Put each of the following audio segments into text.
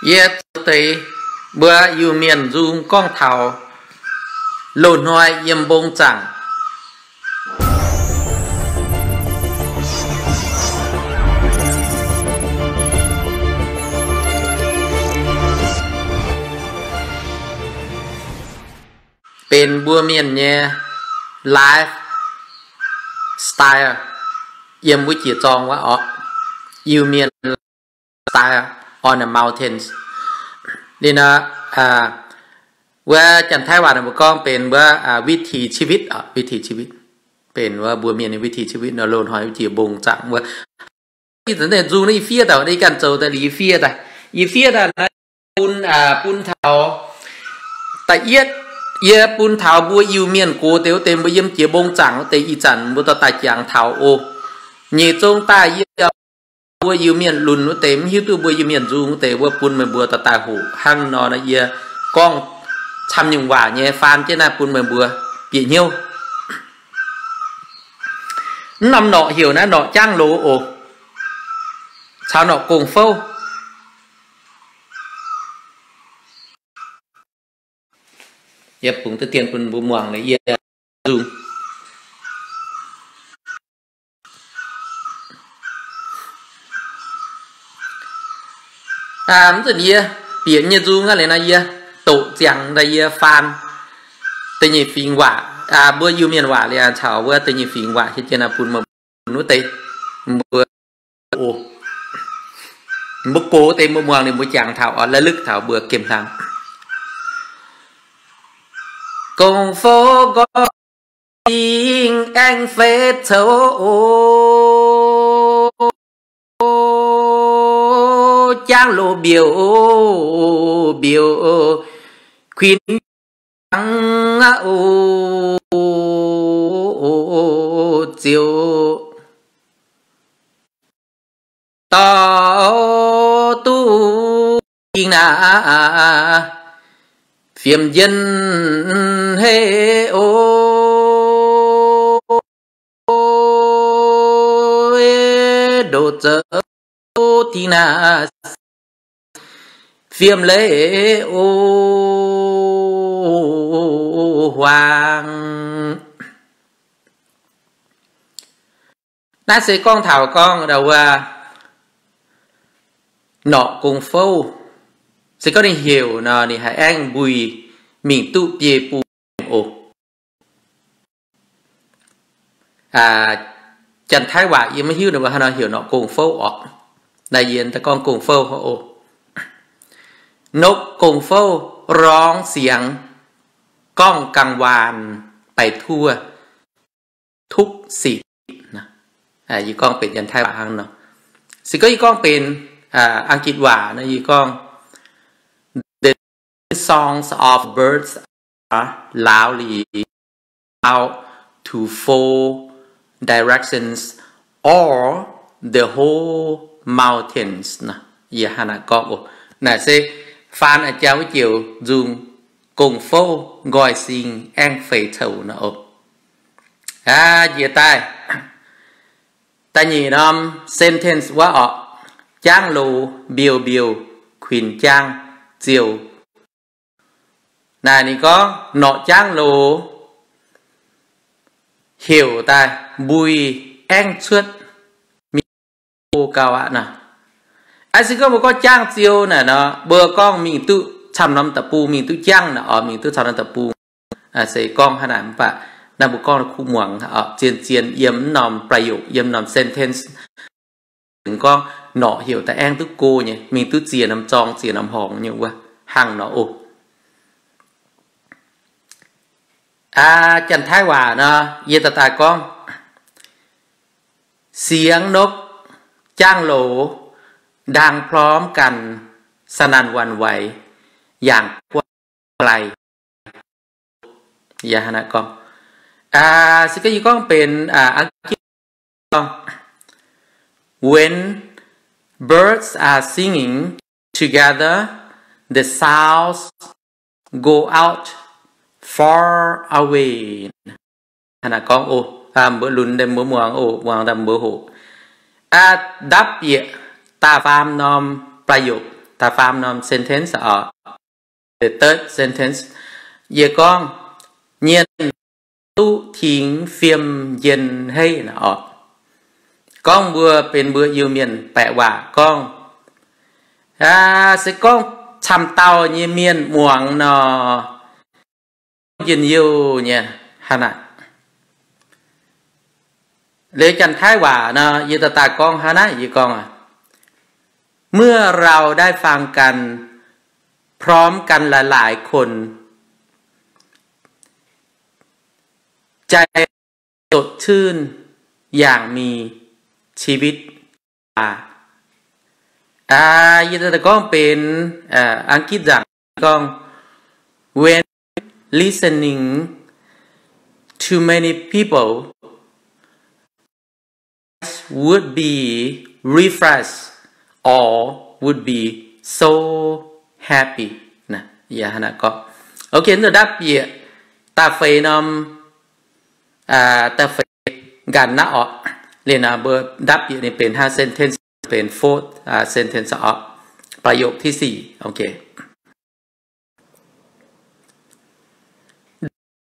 Yie zoux deix mbuo Iu-Mienh nzung gorngv taux loz-hnoi yiem mbong zaangc. Benx mbuo mienh nyei lifestyle yiem wuov jiex zorng wuov orqc. Iu-Mienh lifestyle on the mountains. Liuz nor, wuov Janx-Taiv waac ninh mbuo gorngv benx wuov วิถีชีวิต orqc, วิถีชีวิต. Benx wuov mbuo mienh nyei วิถีชีวิต nor, loz-hnoi wuov jiex mbong zaangc wuov. Ih zanc naaiv nzung naaiv yie fiev daaih, naaiv yie ganh zoux daaih liuz yie fiev daaih. Yie fiev daaih naaiv bun, bun taux, da'yietv, yie bun taux mbuo Iu-Mienh gox deix wuov deix, mbuo yiem jiex mbong zaangc wuov deix, ih zanc mbuo dorh daaih jangx taux oc. Nyeic zong daaih yie mbuo Iu-Mienh lunc wuov deix, mv hiuv duqv mbuo Iu-Mienh nzung wuov deix, wuov bun meih mbuo dorh daaih hoqc hnangv nor, yie gorngv camv nyungc waac nyei faan jienv naaiv bun meih mbuo bieqc hnyouv. Mv norm norqc heuc naaiv norqc jaangv loz oc, caux norqc gong-fouv. Yie bungx duqv dien bun mbuo muangx liuz yie nzung. Mv zunc yie bieqc nyei nzung aqv liuz nor, yie doqc ziangx daaih yie faan da'nyeic fingx waac, mbuo Iu-Mienh waac liuz caux wuov da'nyeic fingx waac hietv jienv naaiv bun meih mbuo wuov deix, mbuo, mbuo gox deix mbuo muangx liuz mbuo jangx taux oc, ระลึก taux mbuo gemh hlang. Gong-fouv nqoi singx aengx feix coux, jaangv loz mbiouh mbiouh kuinx jangv, ziouc dorh duqv dingh naaic fiem njien heiv oc. Ndoh zoux dingh naaic fiem leiz oc huaang. Naaiv se gorngv taux gorngv ndau wuov norqc gong-fouv. Se gorngv ninh heuc nor, ninh haih aengv mbui mingh duqv biei bung oc. Janx-Taiv waac yie maiv hiuv ninh mbuo haaix nor heuc norqc gong-fouv orqc. Naaiv yie daaih gorngv gong-fouv oc. นกกงโฟลว์ ร้องเสียงก้องกังวานไปทั่วทุกสิ่ง. Yie gorngv benx Janx-Taiv waac hnangv nor. Se gorngv yie gorngv benx Ang-gitv waac nor, yie gorngv the songs of birds are loudly out to four directions or the whole mountains nor. Yie hnangv naaic gorngv oc. Naaic se faan a'jang wuov joux nzung gong-fouv nqoi singx aengx feix coux nor oc. Aa, njiec daaih da'nyeic norm sentence wuov orqc, jaangv loz mbiouh mbiouh kuinx jaangv ziouc. Naaic ninh gorngv norqc jaangv loz heuc daaih mbui aengv cuotv mingh go gau aqv nor. Aa, se gorngv mbuo gorngv jaangv ziouc naaic nor, mbuo gorngv mingh duqv camv norm deic-bung, mingh duqv jaangv naaic oc, mingh duqv camv norm deic-bung. Se gorngv hnangv naaic mv baac naaiv mbuo gorngv kuv muangx zien-zien yiem norm ประโยค, yiem norm sentence. Gorngv norqc heuc daaih aengv duqv go nyei, mingh duqv ziex norm zorng, ziex norm horngz nyei wuov hnangv nor oc. Aa, Janx-Taiv waac nor, yie daaih daaih gorngv เสียงนก jaangv loz ดังพร้อมกัน สนั่นหวั่นไหว อย่างกว้างไกล. Yie hnangv naaiv gorngv. Se gorngv yie gorngv benx Ang-gitv, when birds are singing together, the sounds go out far away. Hnangv naaic gorngv oc. Mbuo lunx daaih mbuo muangx oc, muangx daaih mbuo hoqc. Dapv bieqc da'faam norm ประโยค. da'faam norm sentence oc. The third sentence, yie gorngv, Nyienc duqv tingx fiem njien heiv naaic oc. Gorngv mbuo benx mbuo Iu-Mienh baeqc waac gorngv, aa, se gorngv camv dauh nyei mienh muangx nor, njien-youh nyei hnangv naaic. Liuz Janx-Taiv waac nor, yie daaih daaih gorngv hnangv naaiv, yie gorngv, เมื่อเราได้ฟังกันพร้อมกันหลายๆคน ใจสดชื่นอย่างมีชีวิตชีวา. Aa, yie daaih gorngv benx, aa, Ang-gitv nzangc gorngv, When listening to many people, would be refreshed or would be so happy. Naaiv, yie hnangv naaiv gorngv. Ok, nzunc ndapv bieqc da'feix norm, aa, da'feix nqanx naaiv oc. Liuz naaiv mbuo ndapv bieqc ninh benx hnangv sentence, benx fourth, aa, sentence oc. ประโยคที่สี่ ok.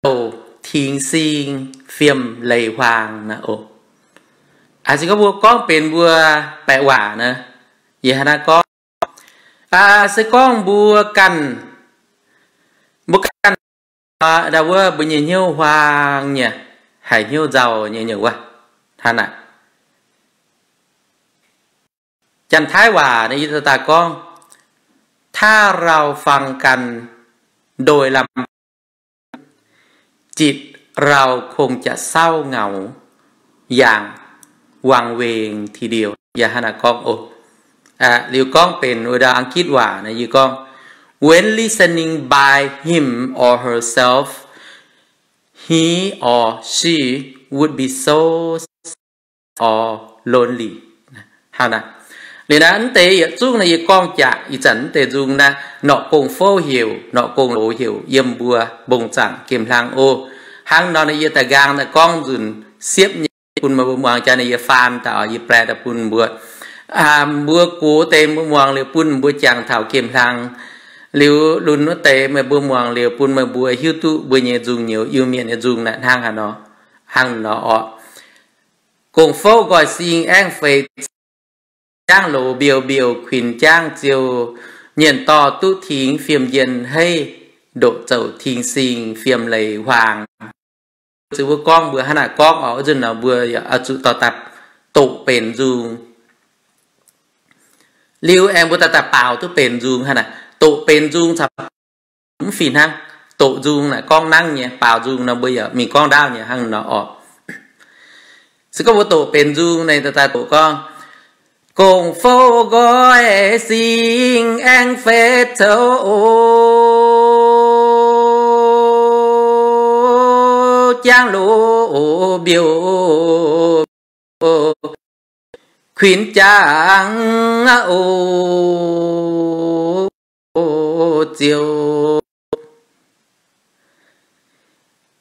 Doqc tingx sing fiem leiz huaang naaiv oc. Aa, se gorngv mbuo gorngv benx mbuo baeqc waac naaiv, yie hnangv naaiv gorngv, aa, se gorngv mbuo ganh, mbuo ganh, aa, ndau wuov mbuo nyei hnyouv huaang nyei, haic hnyouv nzauh nyei nyei wuov, hnangv naaic. Janx-Taiv waac naaiv yie daaih gorngv, ถ้าเราฟังกันโดยลำพัง จิตเราคงจะเศร้าเหงาอย่างวังเวงทีเดียว yie hnangv naaic gorngv oc. Aa, liuz gorngv benx wuov ndau Ang-gitv waac naaiv yie gorngv, When listening by him or herself, he or she would be so or lonely. Hnangv naaic. Liuz naaiv, mv deix yietc zungv naaiv yie gorngv jaax ih zanc mv deix nzung naaiv norqc gong-fouv heuc, norqc gong-loz heuc yiem mbuo mbong zaangc gemh hlang oc. Hnangv nor naaiv yie daaih nqaang daaih gorngv nzunc siepv nyei bun meih mbuo muangx. Jaax naaiv yie faan daaih, yie แปล daaih bun mbuo. Aa, mbuo gox deix mbuo muangx liuz bun mbuo jangx taux gemh hlang. Liuz lunx wuov deix meih mbuo muangx liuz bun meih mbuo hiuv duqv mbuo nyei nzung nyouz, Iu-Mienh nyei nzung naaiv hnangv haaix nor, hnangv nor oc. Gong-fouv nqoi sing aengv feix, jangv loz mbiouh mbiouh kuinx jangv ziouh, nyienc dorh duqv tingx fiem njien heiv, ndoqc zoux tingx sing fiem leiz huaang. Ziouc mbuo gorngv mbuo hnangv naaic gorngv oc, wuov nzunc nor mbuo yaac oix zuqc dorh daaih doqc benx nzung. Liuz aengx mbuo daaih daaih baaux duqv benx nzung hnangv naaic. Doqc benx nzung caux mv fih hnangv. Doqc nzung naaic gorngv nangv nyei, baaux nzung nor mbuo yaac mingh gorngv ndaauv nyei hnangv nor oc. Se gorngv mbuo doqc benx nzung naaic daaih doqc gorngv, Gong-fouv nqoi sing aengx feix coux, jangv loz mbiouh kuinx jangv oc ziouc,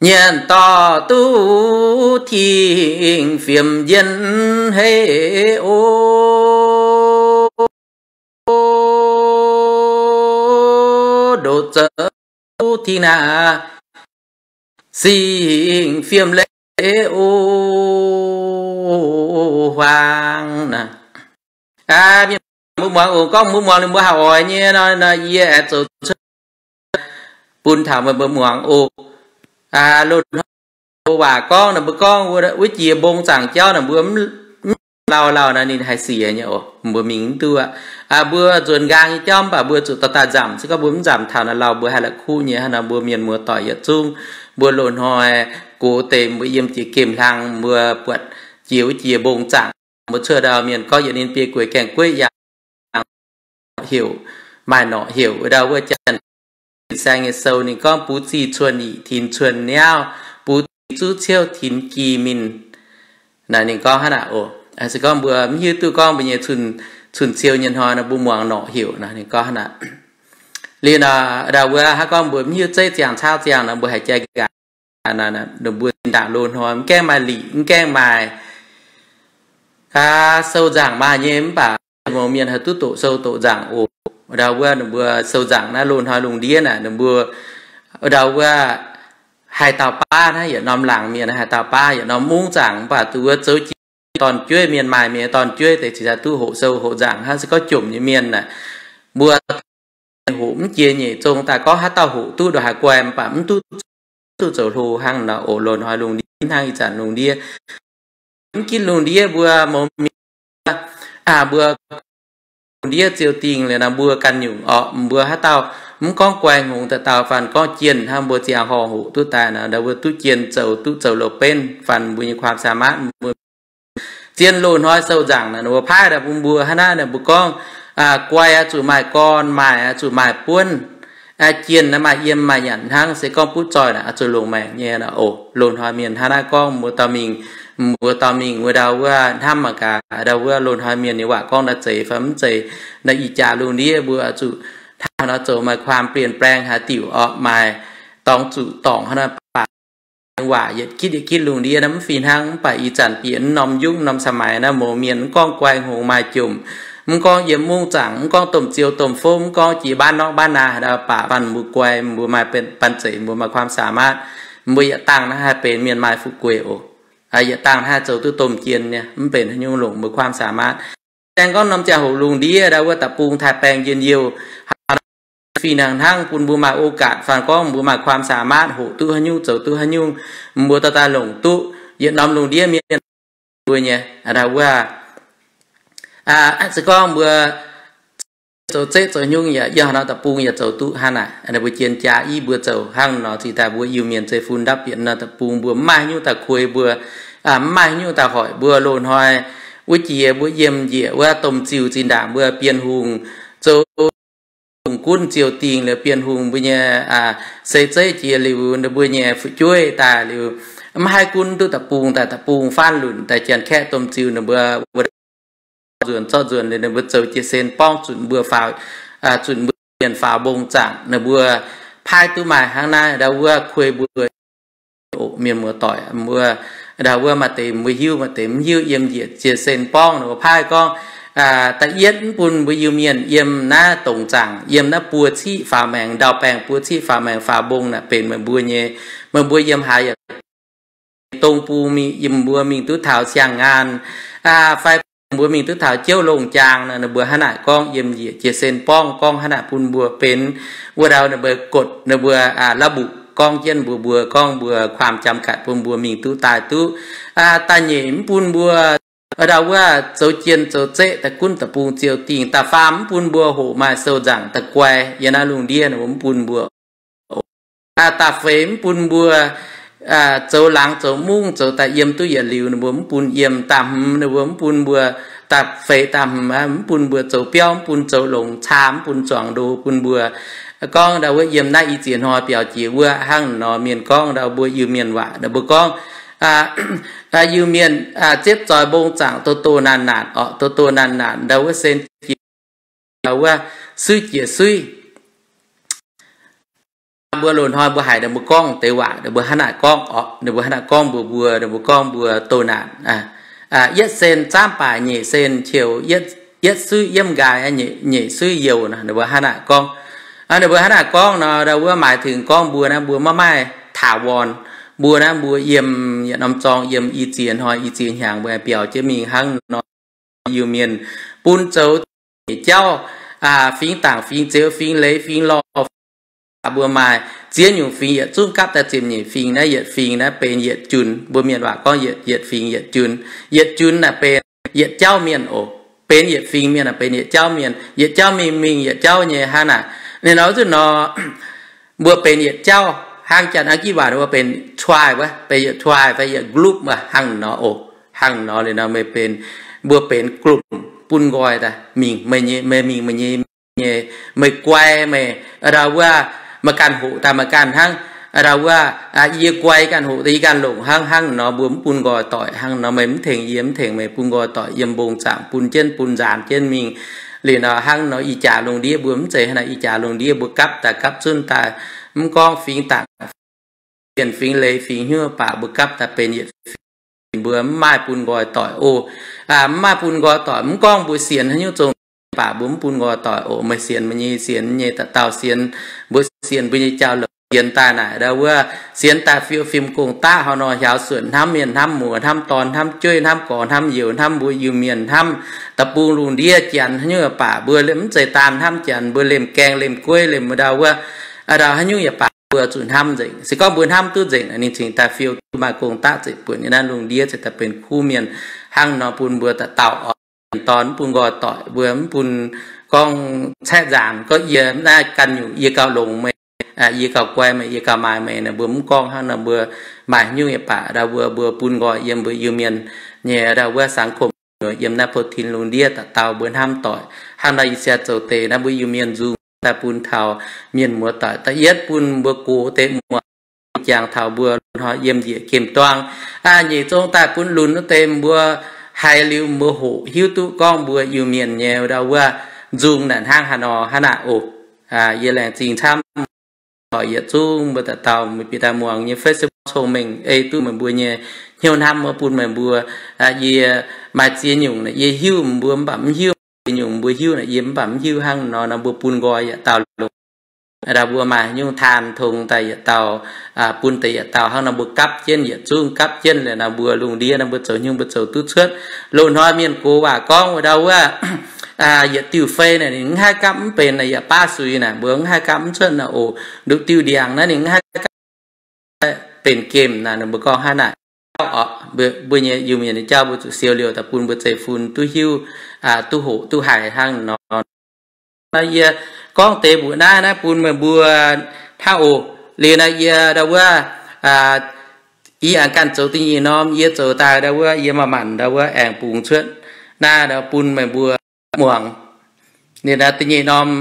nyienc dorh duqv tingx fiem njien heiv oc, ndoqc zoux tingx naaic sing fiem leiz oc huaang naaic. Aa, mienh mbuo muangx oc, gorngv mbuo muangx liuz mbuo haih oix nyei nor, yie aengx zoux cuotv bun taux meih mbuo muangx oc. Aa, loz-hnoi waac gorngv naaic mbuo gorngv wuov jiex mbong zaangc jauv naaic mbuo mv lauh lauh naaic ninh haih siec nyei oc, mbuo mingh mv duqv aqv. Aa, mbuo nzuonx nqaang nyei jauv mv baac mbuo zuqc dorh daaih nzamc. Se gorngv mbuo mv nzamc taux naaic lauh mbuo haih la'kuqv nyei hnangv nor. Mbuo mienh muoz-doic yietc zungv, mbuo loz-hnoi gox deix mbuo yiem jiex gemh hlang mbuo buatc jiex wuov jiex mbong zaangc, mbuo cuotv ndau mienh gorngv yietc ninh biei gueix gaengh gueiv yangh heuc, maaih norqc heuc wuov ndau wuov Janx-Taiv fin-saeng nyei sou ninh gorngv, Buz zih cuon yic tinx cuon niauv, buz zih zuqv ciouv tinx gi min. Naaic ninh gorngv hnangv naaic oc. Se gorngv mbuo mv hiuv duqv gorngv mbuo nyei cun, cun-ciou nyei hnoi nor mbuo muangx norqc heuc naaic ninh gorngv hnangv naaic. Liuz nor ndau wuov hnangv gorngv mbuo mv hiuv zeiv ziangh caauv ziangh nor mbuo haiz jai nqaang, mbuo zinh ndaangc loz-hnoi mv gaengh maaih liqc, mv gaengh maaih sou nzaangc maaih nyei mv baac mouz mienh haih duqv doqc sou doqc nzaangc oc. Ndau wuov ninh mbuo sou nzaangc naaiv loz-hnoi lungh ndiev naaic ninh mbuo, ndau wuov haih dauh baav naaiv yietc norm laangz mienh, haih dauh baav yietc norm mungv zaangc, mv baac duqv wuov zoux jiex dorn-jueiv mienh, maaih mienh dorn-jueiv deix cingx daaih duqv hoqc sou hoqc nzaangc hnangv. Se gorngv jomc nyei mienh naaic, mbuo hoqc mv jiex nyeic, zong daaih gorngv haaix dauh hoqc duqv ndongc haaix guai, mv baac mv duqv duqv zoux hlo hnangv nor oc. Loz-hnoi lungh ndiev hnangv ih zanc lungh ndiev, mv ginv lungh ndiev mbuo mouz mienh, mbuo lungh ndiev ziouc dingh liuz nor mbuo ganh nyungc orqc, mbuo haaix dauh mv gorngv guai hngongx daaih dauh, fanh gorngv jienh hnangv mbuo ziangh hoc hoqc duqv daaih nor, ndau wuov duqv jienh zoux, duqv zoux loz-benv fanh mbuo nyei ความสามารถ mbuo zien loz-hnoi sou nzaangc naaic, ninh mbuo paaiv daaih bun mbuo hnangv naaiv, ninh mbuo gorngv, guai oix zuqc maaih gorn, maaih oix zuqc maaih buonv, jienh naaiv maaih yiem maaih nyanc hnangv. Se gorngv butv zoih naaic oix zuqc longc maengc nyei oc. Loz-hnoi mienh hnangv naaiv gorngv, mbuo dorh mingh, mbuo dorh mingh wuov ndau wuov hnamv mangc gaax, ndau wuov loz-hnoi mienh nyei waac gorngv naaiv zeiz fai mv zeiz. Naaiv ih jaax lungh ndiev mbuo oix zuqc hnangv nor zoux maaih ความเปลี่ยนแปลง haaix diuc orqc, maaih dorngx zuqc dorngc hnangv naaiv baac waac yietc gitv yietc gitv lungh ndiev naaiv mv fih hnangv. Mv baac ih zanc bieqc mv norm yungv norm สมัย naaiv, mouz mienh mv gorngv guai hngongx maaih jomc, mv gorngv yiem mungv zaangc, mv gorngv domh ziou domh fouv, mv gorngv jiex บ้านนอกบ้านนา haaix dauh baac fanh mbuo guai, mbuo maaih banh zeic, mbuo maaih ความสามารถ, mbuo yietc dangh naaiv haih benx mienh maaih fu'jueiv oc. Yietc dangh naaiv haih zoux duqv domh jien nyei, mv benx haaix nyungc longc mbuo ความสามารถ. Aengx gorngv norm ziangh hoc lungh ndiev ndau wuov da'bung taaih baengh njien-youh fih hnangv hnangv bun mbuo maaih โอกาส fanh gorngv mbuo maaih ความสามารถ hoqc duqv haaix nyungc zoux duqv haaix nyungc, mbuo dorh daaih longc duqv yietc norm lungh ndiev mienh mbuo nyei ndau wuov. Se gorngv mbuo zoux zeqv zoux nyungc yaac yiem haaix norm da'bung yaac zoux duqv hnangv naaic. Mbuo jien jaax i mbuo zoux hnangv nor, cingx daaih mbuo Iu-Mienh zeiv-fun ndapv bieqc norm da'bung mbuo mv maaih haaix nyungc daaih kuei mbuo, mv maaih haaix nyungc daaih hoic mbuo. Loz-hnoi wuov jiex mbuo yiem njiec wuov domh ziuh zinh ndaangc mbuo Bienh Hungh zoux lungh gunv ziouc dingh liuz, Bienh Hungh mbuo nyei se zeiv jiex liuz, ninh mbuo nyei fu'jueiv daaih liuz, mv haih gunv duqv da'bung daaih, da'bung faanv lunc daaih, Janx-Kaeqv domh ziuh ninh mbuo zorqv nzuonx, zorqv nzuonx liuz ninh mbuo zoux jiex sen borngv zunc mbuo faaux, zunc mbuo mienh faaux mbong zaangc. Ninh mbuo paaiv duqv maaih hnangv naaiv ndau wuov kuei mbuo oc. Mienh muoz-doic mbuo, ndau wuov maaih deix mbuo hiuv, maaih deix mv hiuv, yiem njiec jiex sen borngv ninh mbuo paaiv gorngv, da'yietv mv bun mbuo Iu-Mienh yiem naaiv dongc zaangc, yiem naaiv buo ciqv faaux maengx, ndau-baengh buo ciqv faaux maengx faaux mbong naaic benx meih mbuo nyei. Meih mbuo yiem haaix yaac dongh bung mingh, yiem mbuo mingh duqv taux siang-ngaanh fai mbuo mingh duqv taux jouv longh jaang nor, ninh mbuo hnangv naaic gorngv yiem njiec jiex sen borngv gorngv hnangv naaic bun mbuo benx wuov ndau ninh mbuo กฎ ninh mbuo ระบุ gorngv jienv mbuox mbuo gorngv mbuo ความจำกัด bun mbuo mingh duqv daaih duqv. Da'nyeic mv bun mbuo ndau wuov zoux jien zoux zeqv daaih gunv da'bung ziouc dingh. Da'faam mv bun mbuo hoqc maaih sou nzaangc da'guai yiem naaiv lungh ndiev, ninh mbuo mv bun mbuo. Da'feix mv bun mbuo zoux laangz zoux mungv zoux daaih yiem duqv yietc liuz, ninh mbuo mv bun yiem. Da'hmz ninh mbuo mv bun mbuo, da'feix da'hmz mv bun mbuo zoux biauv, mv bun zoux longc caa, mv bun zuangx ndo bun mbuo. Gorngv ndau wuov yiem naaiv i ziex hnoi biaux jiex wuov hnangv nor, mienh gorngv ndau mbuo Iu-Mienh waac ninh mbuo gorngv, Iu-Mienh ziepv zoih mbong zaangc doh doh naanc naanc orqc, doh doh naanc naanc ndau wuov sen jiex, ndau wuov suiv jiex suiv. Mbuo loz-hnoi mbuo haiz ninh mbuo gorngv deix waac ninh mbuo hnangv naaic gorngv orqc, ninh mbuo hnangv naaic gorngv mbuox mbuo, ninh mbuo gorngv mbuo doh naanc, yietv sen zaamv baaix, nyeic sen qiouc, yietv suiv yiemv nqaai, nyeic suiv youh nor, ninh mbuo hnangv naaic gorngv. Ninh mbuo hnangv naaic gorngv nor, ndau wuov หมายถึง gorngv mbuo naaiv mbuo maiv maaih ถาวร, mbuo naaiv mbuo yiem yietc norm zorng yiem i ziex hnoi i ziex hnyangx mbuo biaux jienv mingh hnangv nor. Iu-Mienh bun zoux nyeic jauv, fingx Dangc, fingx Zeux, fingx Leiz, fingx Lorh, mbuo maaih ziex nyungc fingx yietc zungv gapv daaih ziepc nyeic fingx. Naaiv yietc fingx naaiv benx yietc junx. Mbuo mienh waac gorngv yietc fingx yietc junx. Yietc junx naaic benx yietc jauv mienh oc. Benx yietc fingx mienh naaic benx yietc jauv mienh. Yietc jauv mingh mingh yietc jauv nyei hnangv naaic. Ninh nor zuqc nor, mbuo benx yietc jauv hnangv, Janx-Kaeqv waac ninh mbuo benx tribe wuov, benx yietc tribe fai yietc group wuov hnangv nor oc. Hnangv nor liuz nor meih benx, mbuo benx กลุ่ม bun nqoi daaih mingh meih nyei, meih mingh meih nyei, nyei, meih guai meih, ndau wuov, meih ganh hoqc daaih meih ganh hnangv, ndau wuov, yie guai ganh hoqc daaih yie ganh longc hnangv. Hnangv nor mbuo mv bun nqoi doic. Hnangv nor meih mv tengx yie mv tengx meih, bun nqoi doic yiem mbong zaangc bun jienv bun nzaanx jienv mingh. Liuz nor hnangv nor ih jaax lungh ndiev mbuo mv zeiz hnangv naaic. Ih jaax lungh ndiev mbuo gapv daaih gapv zunv daaih, mv gorngv fingx Dangc, fingx Leiz, fingx Hnyouv baac mbuo gapv daaih benx yietc fingx. Mbuo mv maaih bun nqoi doic oc. Mv maaih bun nqoi doic, mv gorngv mbuo sienx haaix nyungc zong nyei baac mbuo mv bun nqoi doic oc. Meih sienx meih nyei, sienx nyei dauh dauh sienx, mbuo sienx mbuo nyei jauv-louc sienx daaih naaic ndau wuov, sienx daaih fiou fim gong-daqv hnangv nor, hiaaux suonc hnamv mienh hnamv muoz hnamv dorn hnamv jueiv hnamv gorx hnamv youz hnamv mbuo Iu-Mienh hnamv da'bung lungh ndiev. Janx haaix nyungc yaac baac mbuo lemh mv zeiz daanh hnamv janx, mbuo lemh gaeng lemh gueiv lemh ndau wuov, ndau haaix nyungc yaac baac mbuo zuqc hnamv nzengc. Se gorngv mbuo hnamv duqv nzengc, ninh cingx daaih fiou duqv maaih gong-daqv zeiv buonc nyei naaiv lungh ndiev, cingx daaih benx kuv mienh hnangv nor bun mbuo dauh dauh oix dorn, mv bun nqoi doic, mbuo mv bun gorngv caeqv nzaanc gorngv yie naaiv ganh nyungc yie gauh longx meih, yie gauh guai meih, yie gauh maaih meih naaic, mbuo mv gorngv hnangv nor. Mbuo maaih haaix nyungc yaac baac ndau mbuo, mbuo bun nqoi yiem mbuo Iu-Mienh nyei ndau wuov สังคม yiem naaiv แผ่นดิน lungh ndiev dauh dauh mbuo hnamv doic. Hnangv nor yie siaa zoux deix naaiv mbuo Iu-Mienh nzung daaih bun taux mienh muoz doic. Da'yietv bun mbuo gox deix muoz jangx taux mbuo hnoi yiem njiec gemh duang, aa, nyeic zong daaih bun lunx wuov deix mbuo haiz liuz mbuo hoqc hiuv duqv gorngv mbuo Iu-Mienh nyei ndau wuov nzung naaic hnangv haaix nor hnangv naaic oc. Yie laengz zingh camv doic yietc zungv mbuo dauh dauh mbuo bieqc daaih muangx nyei Facebook cong-mengh ei duqv meih mbuo nyei hnyouv hnamv wuov bun meih mbuo. Yie maaih ziex nyungc naaic yie hiuv mbuo mv baac mv hiuv, ziex nyungc mbuo hiuv naaic yie mv baac mv hiuv hnangv nor, nor mbuo bun nqoi yietc dauh longx. Ndau mbuo maaih nyungc taan tong daaih yietc dauh, bun deix yietc dauh hnangv nor mbuo gapv jienv yietc zungv gapv jienv liuz nor mbuo lungh ndiev nor mbuo zoux nyungc mbuo zoux duqv cuotv. Loz-hnoi mienh gox waac gorngv wuov ndau wuov, yietc diuh fei naaic ninh mv haih gapv mv benx naaic yaac baav suix naaic mbuo mv haih gapv mv cuotv naaic oc. Nduqc diuh ndiangx naaiv ninh mv haih gapv benx gemh naaic, mbuo gorngv hnangv naaic. Auv oc, mbuo nyei Iu-Mienh nyei jauv mbuo zuqc siou liouh daaih bun mbuo zeiv-fun duqv hiuv, duqv hoqc duqv haiz hnangv nor. Nor yie gorngv deix mbuoqc naaiv naaiv bun meih mbuo hnangv oc. Liuz naaiv yie ndau wuov, ih zanc ganh zoux da'nyeic norm yie zoux daaih ndau wuov yie maaih manc ndau wuov aengx bungx cuotv naaiv ndau bun meih mbuo muangx. Ninh naaiv da'nyeic norm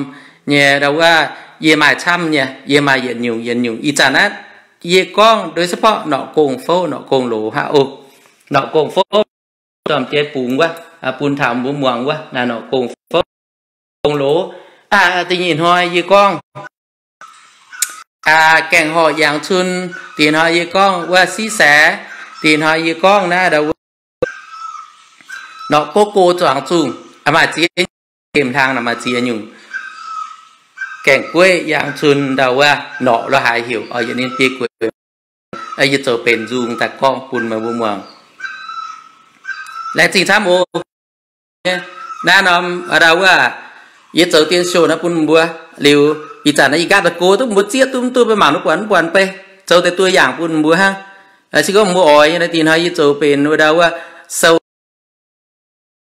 nyei ndau wuov yie maaih camv nyei, yie maaih yietc nyungc yietc nyungc. Ih zanc naaiv yie gorngv โดยเฉพาะ norqc gong fouv norqc gong loz hnangv oc. Norqc gong fouv dorh jiex bungx wuov, bun taux mbuo muangx wuov naaiv norqc gong fouv gong loz. Da'nyeic hnoi yie gorngv gaengh horc yangh cun, da'nyeic hnoi yie gorngv wuov siqv saeqv, da'nyeic hnoi yie gorngv naaiv ndau wuov norqc gox go zuangx zungh, maaih ziex gemh hlang naaic maaih ziex nyungc. Gaengh gueiv yangh cun ndau wuov norqc lo haaix heuc oix yietc ninh biei gueix. Yie zoux benx nzung daaih gorngv bun meih mbuo muangx. Laengz zingh camv oc. Naaiv norm ndau wuov yie zoux dien sou naaiv bun mbuo liuz, ih zanc naaiv yie nqaatv daaih go duqv mbuo zieqv duqv mv duqv beiv mangc duqv buatc mv buatc beiv, zoux deix duqv yangh bun mbuo hnangv. Se gorngv mbuo oix nyei naaiv dinh hnoi yie zoux benx wuov ndau wuov sou